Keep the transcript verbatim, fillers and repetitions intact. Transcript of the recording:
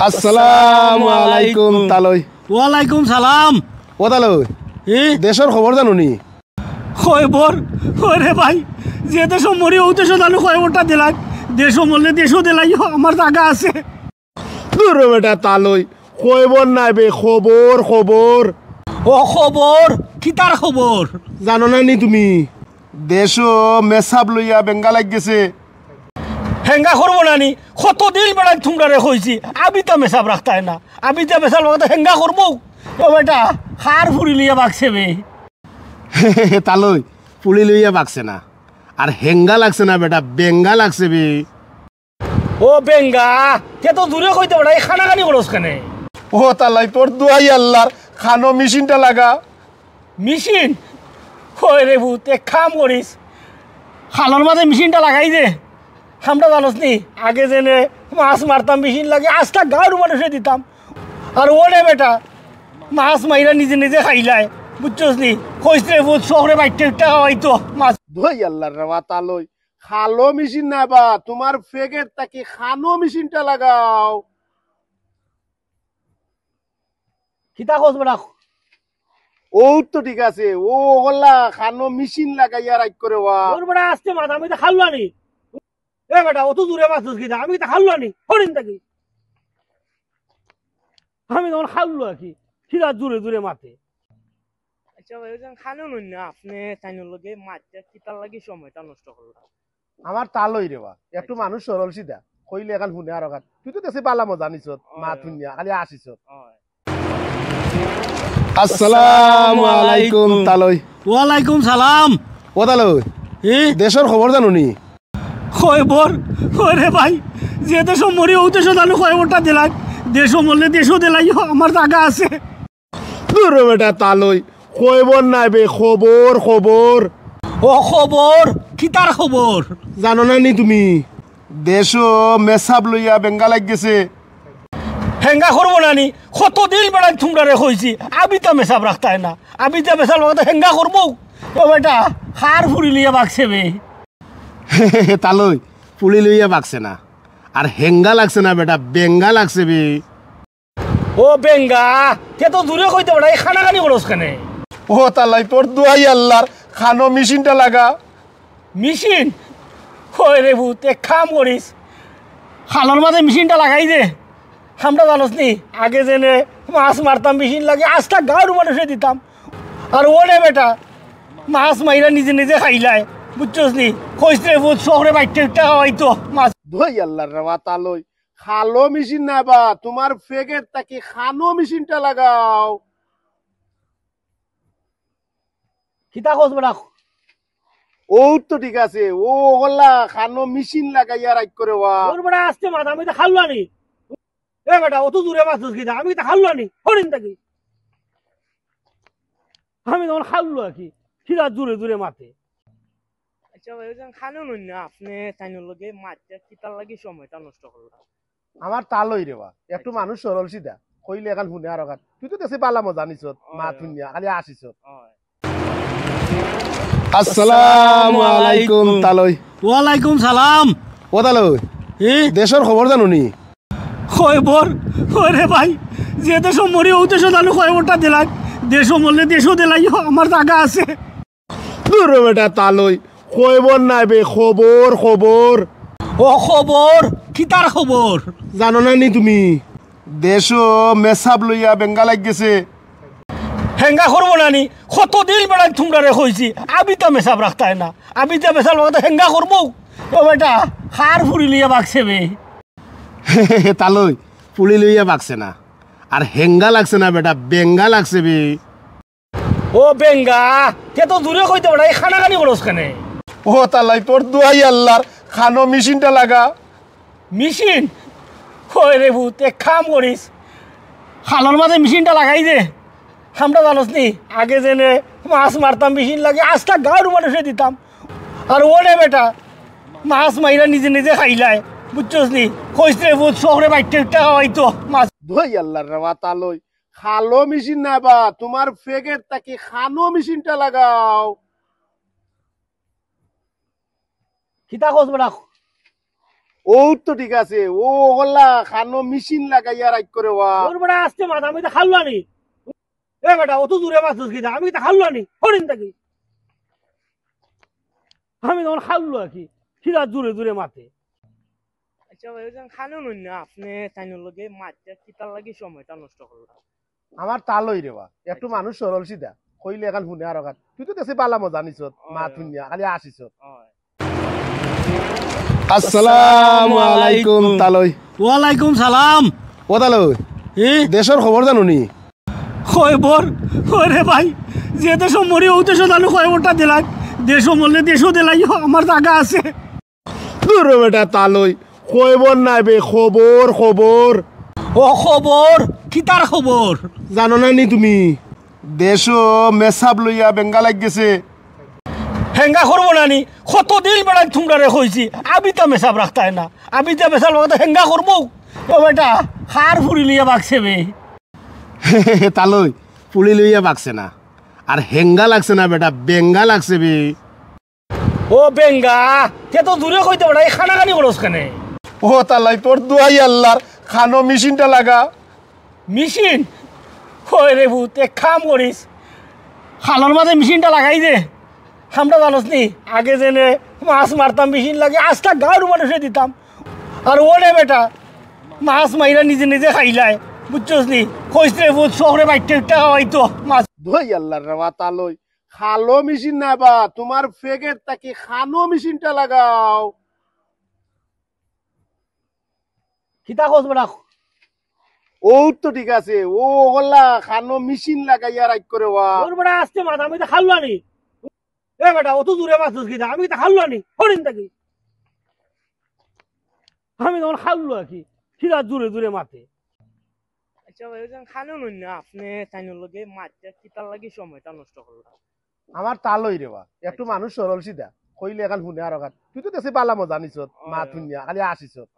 আসসালামু আলাইকুম, তালই। ওয়ালাইকুম সালাম। ও তালই, এ? দেশর খবর জানো নি? খবর? ওরে ভাই, যে দেশো মরি, ও দেশো জানো খবরটা দিলাই। দেশো মরলে দেশো দিলাই, আমার জাগা আছে। দূর বেটা তালই, খবর নায় বে, খবর, খবর। ও খবর? কিতার খবর? জানো না নি তুমি? দেশো মেসাব লইয়া বেঙ্গা লাগি গেছে। হেঙ্গা করবো না নি? কতদিন বেড়াই তুমরারে কইছি, আবিতা মেসাব রাখতায় না। আবিতা মেসাব রাখতে হেঙ্গা করবো। ও বেটা, কার ফুড়ি লইয়া বাগছে বে? তালই, ফুড়ি লইয়া বাগছে না। আর হেঙ্গা লাগছে না বেটা, বেঙ্গা লাগছে বে। ও বেঙ্গা, তে তো জুরে কইতে বেটা, এই কানাকানি করস কেনে? ও তালই, তোর দোয়াই আল্লার, কানো মেশিনটা লাগা। মেশিন? ওই রে ভূত, এক কাম করিস, খালর মাঝে মেশিনটা লাগাই দে। আমরা জানোস নি, আগে যেনে মাছ মারতাম মেশিন লাগি, আস্তা গাঁওর মানুষে দিতাম। আর ওরে বেটা, মাছ মাইরা নিজে নিজে খাইলায়, বুঝছস নি? কইস রে ভূত, শহরে বাইট্টা উঠ্টা খাওয়াইতো মাছ। দোয়াই আল্লার রে বা তালই, কালো মেশিন না বা, তোমার ফেগের তাকি কানো মেশিনটা লাগাও। কিতা কস বেটা? ও তো ঠিক আছে, ও ওলা কানো মেশিন লাগাইয়া রাইত করে ওয়া। ওর বেটা আস্তে মাথা, আমি তো খাল্লা নি। এ বেটা, অত জুরে মাতস কিতা? আমি কিতা খাল্লা নি? হরিণ থাকি। আমি তখন খাল্লা কি? কিতা জুরে জুরে মাতে? আচ্ছা ভাই, ওই যে খানো নই না, আপনি তাইনর লগে মাততে কিতার লাগি সময়টা নষ্ট করলা? আমার তালই রে বা, একটু মানুষ সরল সিধা, কইলে এখান হুনে আর ওখান। তুই তো দেশে বালা মজা নিছত, মা তুই নিয়া, খালি আসিছত। আসসালামু আলাইকুম, তালই। ওয়ালাইকুম সালাম। ও তালই, এ? দেশর খবর জানো নি? খবর? ওরে ভাই, যে দেশো মরি, ও দেশো জানো খবরটা দিলাই। দেশো মরলে দেশো দিলাই, আমার জাগা আছে। দূর বেটা তালই, খবর নায় বে, খবর, খবর। ও খবর? কিতার খবর? জানো না নি তুমি? দেশো মেসাব লইয়া বেঙ্গা লাগি গেছে। হেঙ্গা করবো না নি? কতদিন বেড়াই তুমরারে কইছি, আবিতা মেসাব রাখতায় না। আবিতা মেসাব রাখতে হেঙ্গা করবো? ও বেটা, কার ফুড়ি লইয়া বাগছে বে? তালই, ফুড়ি লইয়া বাগছে না। আর হেঙ্গা লাগছে না বেটা, বেঙ্গা লাগছে বে। ও বেঙ্গা, তে তো জুরে কইতে বেটা, এই কানাকানি করস কেনে? ও তালই, তোর দোয়াই আল্লার, কানো মেশিনটা লাগা। মেশিন? ওই রে ভূত, এক কাম করিস, খালর মাঝে মেশিনটা লাগাই দে। আমরা জানোস নি, আগে যেনে মাছ মারতাম মেশিন লাগি, আস্তা গাঁওর মানুষে দিতাম। আর ওরে বেটা, মাছ মাইরা নিজে নিজে খাইলায়, বুঝছস নি? কইস রে ভূত, শহরে বাইট্টা উঠ্টা খাওয়াইতো মাছ। দোয়াই আল্লার রে বা তালই, কালো মেশিন না বা, তোমার ফেগের তাকি কানো মেশিনটা লাগাও। কিতা কস বেটা? ও তো ঠিক আছে, ও ওলা কানো মেশিন লাগাইয়া রাইত করে ওয়া। ওর বেটা আস্তে মাথা, আমি তো খাল্লা নি। এ বেটা, অত জুরে মাতস কিতা? আমি তো খাল্লা নি, হরিণ থাকি। আমি তখন খাল্লা কি? কিতা জুরে জুরে মাতে? আচ্ছা ভাই, ওই যে খানো নই না, আপনি তাইনর লগে মাততে কিতার লাগি সময়টা নষ্ট করলা? আমার তালই রে বা, একটু মানুষ সরল সিধা, কইলে এখান হুনে আর ওখান। তুই তো দেশে বালা মজা নিছত, মা তুই নিয়া, খালি আসিছত। আসসালামু আলাইকুম, তালই। ওয়ালাইকুম সালাম। ও তালই, এ? দেশর খবর জানো নি? খবর? ওরে ভাই, যে দেশো মরি, ও দেশো জানো খবরটা দিলাই। দেশো মরলে দেশো দিলাই, আমার জাগা আছে। দূর বেটা তালই, খবর নায় বে, খবর, খবর। ও খবর? কিতার খবর? জানো না নি তুমি? দেশো মেসাব লইয়া বেঙ্গা লাগি গেছে। হেঙ্গা করবো না নি? কতদিন বেড়াই তুমরারে কইছি, আবিতা মেসাব রাখতায় না। আবিতা মেসাব রাখতে হেঙ্গা করবো? ও বেটা, কার ফুড়ি লইয়া বাগছে বে? তালই, ফুড়ি লইয়া বাগছে না। আর হেঙ্গা লাগছে না বেটা, বেঙ্গা লাগছে বে। ও বেঙ্গা, তে তো জুরে কইতে বেটা, এই কানাকানি করস কেনে? ও তালই, তোর দোয়াই আল্লার, কানো মেশিনটা লাগা। মেশিন? ওই রে ভূত, এক কাম করিস, খালর মাঝে মেশিনটা লাগাই দে। আমরা জানোস নি, আগে যেনে মাছ মারতাম মেশিন লাগি, আস্তা গাঁওর মানুষে দিতাম। আর ওরে বেটা, মাছ মাইরা নিজে নিজে খাইলায়, বুঝছস নি? কইস রে ভূত, শহরে বাইট্টা উঠ্টা খাওয়াইতো মাছ। দোয়াই আল্লার রে বা তালই, কালো মেশিন না বা, তোমার ফেগের তাকি কানো মেশিনটা লাগাও। কিতা কস বেটা? ও তো ঠিক আছে, ও হলা খানো মেশিন লাগাইয়া রাইত করে ওয়া। ওর বেটা আস্তে মাত, আমি তো খাল্লানি। এ বেটা, অত জুরে মাতছস কিতা? আমি তো খাল্লানি, হরিন থাকি। আমি তখন খাল্লু আর কি, কিরা জুরে জুরে মাতে। আচ্ছা ভাই, ওই যে খানো নই না, আপনি তাইনর লগে মাতিয়া কিতার লাগি সময়টা নষ্ট করলা? আমার তালই রে বা, একটু আচ্ছা। মানুষ সরল সিধা, কইলে এখন হুনে আর ওখান। তুই তো দেশে বালা মজা নিছত, মা অয়, তুই অয়। নিয়া খালি আসিছত। অয়। আসসালামু আলাইকুম, তালই। ওয়ালাইকুম সালাম। ও তালই, এ? দেশর খবর জানো নি? খবর? ওরে ভাই, যে দেশো মরি, ও দেশো জানো খবরটা দিলাই। দেশো মরলে দেশো দিলাই, আমার জাগা আছে। দূর বেটা তালই, খবর নাই বে, খবর, খবর। ও খবর? কিতার খবর? জানো না নি তুমি? দেশো মেসাব লইয়া বেঙ্গা লাগ গেছে। হেঙ্গা করবো না নি? কতদিন বেড়াই তোমরারে কইছি, আবিতা মেসাব রাখতায় না। আবিতা মেসাব রাখতে হেঙ্গা করবো? ও বেটা, কার ফুড়ি লইয়া বাগছে বে? তালই, ফুড়ি লইয়া বাগছে না। আর হেঙ্গা লাগছে না বেটা, বেঙ্গা লাগছে বে। ও বেঙ্গা, তে তো জুরে কইতে বেটা, এই কানাকানি করস কেনে? ও তালই, তোর দোয়াই আল্লার, খানো মেশিনটা লাগা। মেশিন? ওই রে ভূত, এক কাম করিস, খালর মাঝে মেশিনটা লাগাই দে। আমরা জানোস নি, আগে যেনে মাছ মারতাম মেশিন লাগে, আস্তা গাঁওর মানুষে দিতাম। আর ওরে বেটা, মাছ মাইরা নিজে নিজে খাইলায়, বুঝছস নি? কইস রে ভূত, শহরে বাইট্টা উট্টা খাওয়াইতো মাছ। দোয়াই আল্লার রে বা তালই, খালো মেশিন না বা, তোমার ফেগের তাকি খানো মেশিনটা লাগাও। কিতা কস বেটা? ও তো ঠিক আছে, ও হলা খানো মেশিন লাগাইয়া রাইত করে ওয়া। ওর বেটা আস্তে মাত, আমি তো খাল্লানি। এ বেটা, অত জুরে মাতছস কিতা? আমি তো খাল্লানি, হরিন থাকি। আমি তখন খাল্লু আর কি, কিরা জুরে জুরে মাতে। আচ্ছা ভাই, ওই যে খানো নই না, আপনি তাইনর লগে মাতিয়া কিতার লাগি সময়টা নষ্ট করলা? আমার তালই রে বা, একটু আচ্ছা। মানুষ সরল সিধা, কইলে এখন হুনে আর ওখান। তুই তো দেশে বালা মজা নিছত, মা অয়, তুই অয়। নিয়া খালি আসিছত।